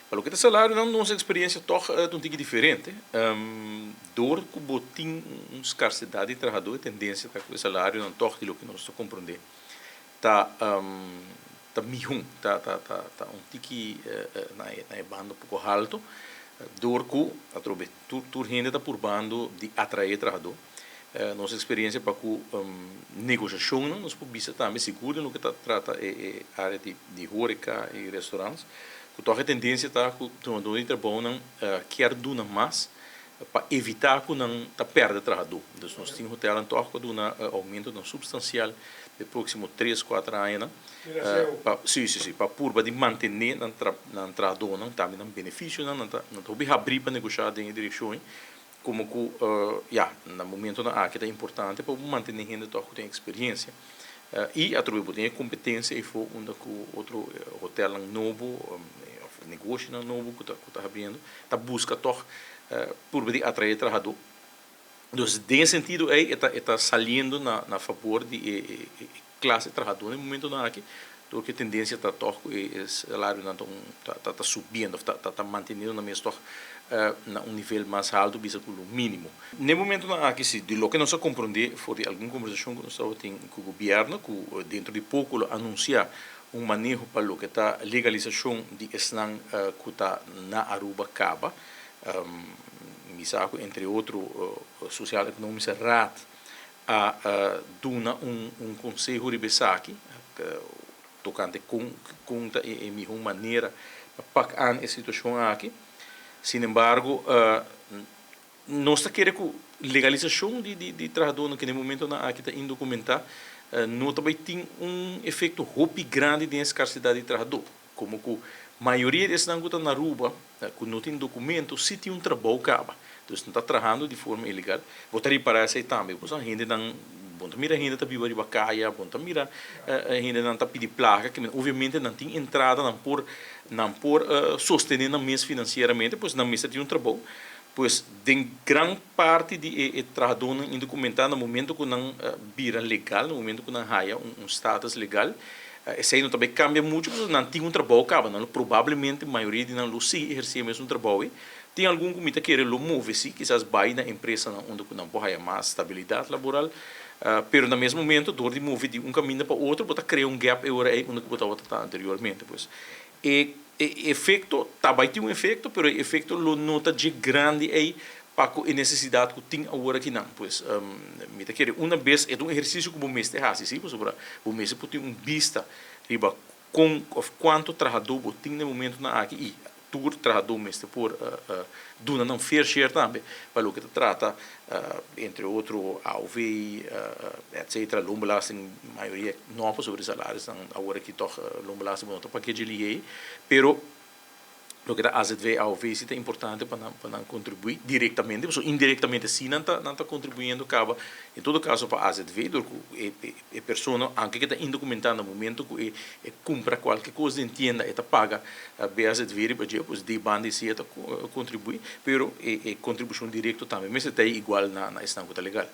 Pa loke ta salarionan, nos experiencia toch ta un tiki diferente. Door cu bo tin un scarsedad di trahador, e tendencia ta cu e salarionan toch, di loke nos ta comprende, ta mihon, ta un tiki na e banda poco halto, door cu atrobe tur hende ta purbando di atrae trahador. Nos experiencia pa cu negociacionnan, nos por bisa tambe, sigur den loke ta trata e area di horeca y restaurants, cu toch e tendencia ta cu dunador di trabounan kier duna mas pa evita cu nan ta perde trahador. Dus nos tin hotelnan toch cu duna aumentonan substancial de proximo 3, 4 añanan. Si, pa purba di mantene nan trahadornan, tambe nan beneficionan, nan ta hopi habri pa negocia den e direccion, como cu ja, na momentonan aki ta importante pa mantene hende toch cu tin experiencia. Y atrobe bo tin competencia y for unda cu otro hotelnan nobo of negoshonan nobo cu ta habriendo, ta busca toch purba di atrae trahador. Dus den sentido ey e ta saliendo na favor di e clase trahador na momentonan aki, pasobra e tendencia ta toch cu e salarionan ta subiendo, ta manteniendo na mes toch na un nivel mas halto bisa cu e minimo. Na momentonan aki, si, di loke nos a comprende for di algun conversacion cu nos tin cu gobierno, cu dentro di poco lo anuncia un maneho pa loke ta legalisacion di esnan cu ta na Aruba caba. Mi sa cu, entre otro, Sociaal Economische Raad a duna un conseho riba esaki, tocante con ta e miho manera pa pak aan e situacion aki. Sin embargo, nos ta kere cu legalisacion di trahador cu na momentonan aki ta indocumenta no tambe tin un efecto hopi grandi den scarsedad di trahador. Como cu mayoria di esnan cu ta na Aruba, cu no tin documento, si tin un trabou caba. Anto, nan ta trahando di forma ilegal. Bo ta ripara esey tambe. Bo hendenan, bo ta mira hende ta biba riba caya, bo ta mira hendenan ta pidi placa, cu obviamente nan tin entrada, nan por sostene nan mes financieramente, pues nan mes tin un trabou. Pues den gran parti di e trahadornan indocumenta, na momento cu nan bira legal, na momento cu nan haya un status legal, esey no tambe cambia mucho, porque nan tin un trabou caba, nan probablemente mayoria di nan lo sigui eherce mes un trabou. Tin algun cu mi ta kere lo move, si, kisas bay na empresanan unda cu nan por haya mas stabilidad laboral, pero na mes momento, door di move di un caminda pa otro, bo ta crea un gap e ora ey unda cu bo tabata anteriormente. Pues, e efecto, ta bay tin un efecto, pero e efecto lo no ta dje grandi ey pa e necesidad cu tin awor akinan. Pues, mi ta kere un bes, e un ehercicio cu bo mester haci, si, pasobra bo mester por tin un bista riba con of cuanto trahador bo tin na momentonan aki y tur trahador mester por duna nan fair share tambe pa loke ta trata, entre otro, AOV, etc., loonbelasting, mayoria no, pasobra salarionan awor aki toch loonbelasting no ta paga dje, pero loke ta AZV, AOV si ta importante pa nan contribui directamente, so indirectamente si nan ta contribuyendo caba, en todo caso pa AZV, door cu e persona, aunke cu ta indocumenta, na momento cu e cumpra cualkier cos den tienda, e ta paga BAZV riba dje, pues di banda si e ta contribui, pero e contribucion directo tambe mester ta igual na esnan cu ta legal.